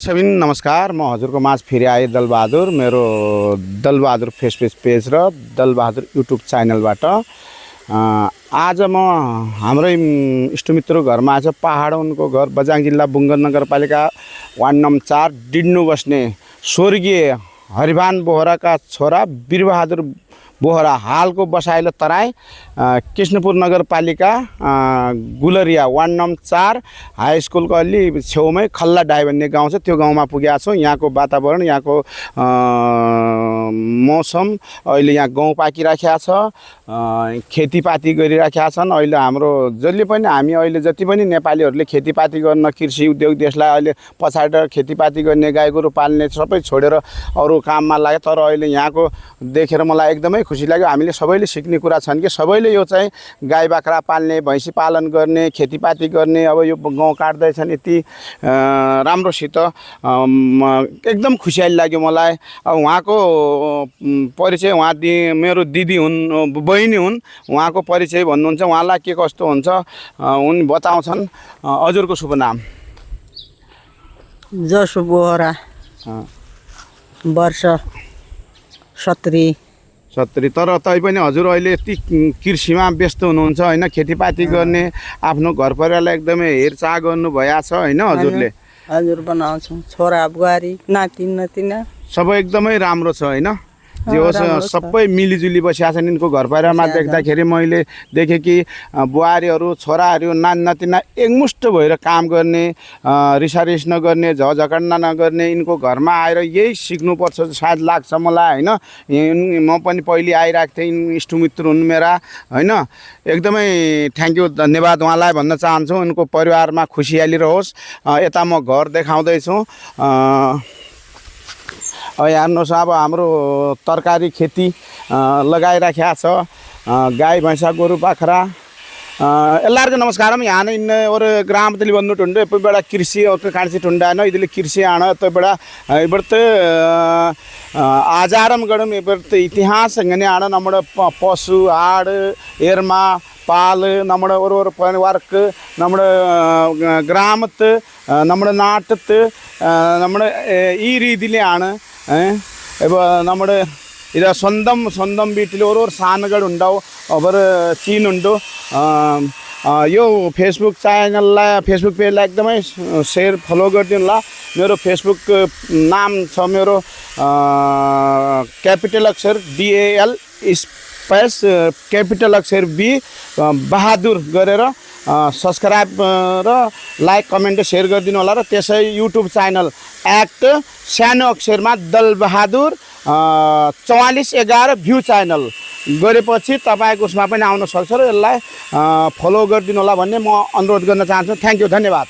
सबिन नमस्कार। म हजुरको माझ फेरि आए दलबहादुर। मेरो दलबहादुर फेसबुक पेज र दलबहादुर युट्युब च्यानलबाट आज म हाम्रै इष्टमित्रको घरमा आज पहाड उनको घर बझाङ जिल्ला बुङ्गर नगरपालिका वार्ड नम्बर 4 डिड्नु बस्ने स्वर्गीय हरिभान बोहराका छोरा वीरबहादुर बोहरा हालको बसाइलो तराई कृष्णपुर नगरपालिका गुलरिया वार्ड नम्बर 4 हाई स्कुलको अलि छेउमै खल्ला डाइ भन्ने गाउँ छ। त्यो गाउँमा पुगेका छौँ। यहाँको वातावरण, यहाँको मौसम, अहिले यहाँ गहुँ पाकिराखेका छ, खेतीपाती गरिराखेका छन्। अहिले हाम्रो जसले पनि हामी अहिले जति पनि नेपालीहरूले खेतीपाती गर्न, कृषि उद्योग देशलाई अहिले पछाडेर खेतीपाती गर्ने, गाई गोरु पाल्ने सबै छोडेर अरू काममा लाग्यो। तर अहिले यहाँको देखेर मलाई एकदमै खुसी लाग्यो। हामीले सबैले सिक्ने कुरा छन् कि सबैले यो चाहिँ गाई बाख्रा पाल्ने, भैँसी पालन गर्ने, खेतीपाती गर्ने, अब यो गाउँ काट्दैछन् यति राम्रोसित एकदम खुसियाली लाग्यो मलाई। अब उहाँको परिचय, उहाँ मेरो दिदी हुन्, बहिनी हुन्, उहाँको परिचय भन्नुहुन्छ, उहाँलाई के कस्तो हुन्छ उनी बताउँछन्। हजुरको शुभ नाम? जसो बोहरा, वर्ष 70। तर तैपनि हजुर अहिले यति कृषिमा व्यस्त हुनुहुन्छ होइन, खेतीपाती गर्ने, आफ्नो घर परिवारलाई एकदमै हेरचाह गर्नु भएछ होइन हजुरले? हजुर बनाउँछौँ, छोरा बुहारी नाति नातिना सबै एकदमै राम्रो छ होइन? जे होस् सबै मिलिजुली बसिया छन्। यिनको घर परिवारमा देख्दाखेरि मैले देखेँ कि बुहारीहरू, छोराहरू, नातिना एकमुष्ट भएर काम गर्ने, रिसारिस नगर्ने, झझकन्ना नगर्ने। यिनको घरमा आएर यही सिक्नुपर्छ सायद लाग्छ मलाई होइन। म पनि पहिले आइरहेको थिएँ, इष्टमित्र हुन् मेरा होइन। एकदमै थ्याङ्क यू, धन्यवाद उहाँलाई भन्न चाहन्छु। उनको परिवारमा खुसियाली रहोस्। यता म घर देखाउँदैछु। हेर्नुहोस्, अब हाम्रो तरकारी खेती लगाइराखेको छ, गाई भैँसा गोरु बाख्रा എല്ലാവർക്കും നമസ്കാരം. ഞാൻ ഇന്ന് ഒരു ഗ്രാമത്തിൽ വന്നിട്ടുണ്ട്. ഇപ്പോൾ ഇവിടെ കൃഷി ഒക്കെ കാണിച്ചിട്ടുണ്ടായിരുന്നു. ഇതിൽ കൃഷിയാണ്. ഇപ്പോൾ ഇവിടുത്തെ ആചാരങ്ങളും ഇവിടുത്തെ ഇതിഹാസം എങ്ങനെയാണ്, നമ്മുടെ പശു, ആട്, എരുമ, പാല്, നമ്മുടെ ഓരോ വർക്ക്, നമ്മുടെ ഗ്രാമത്ത്, നമ്മുടെ നാട്ടത്ത്, നമ്മുടെ ഈ രീതിയിലാണ്. ഇപ്പോൾ നമ്മുടെ ഇത് സ്വന്തം വീട്ടിൽ ഓരോ സാധനങ്ങളുണ്ടാവും. അവർ ചെയ്യുന്നുണ്ട്. यो फेसबुक च्यानललाई, फेसबुक पेजलाई एकदमै सेयर फलो गरिदिनु होला। मेरो फेसबुक नाम छ मेरो क्यापिटल अक्षर DAL स्पेस क्यापिटल अक्षर B बहादुर गरेर सब्सक्राइब र लाइक कमेन्ट सेयर गरिदिनु होला। र त्यसै युट्युब च्यानल एक्ट सानो अक्षरमा दलबहादुर 4411 भ्यू च्यानल गरेपछि तपाईँको उसमा पनि आउन सक्छ र यसलाई फलो गरिदिनु होला भन्ने म अनुरोध गर्न चाहन्छु। थ्याङ्क यू, धन्यवाद।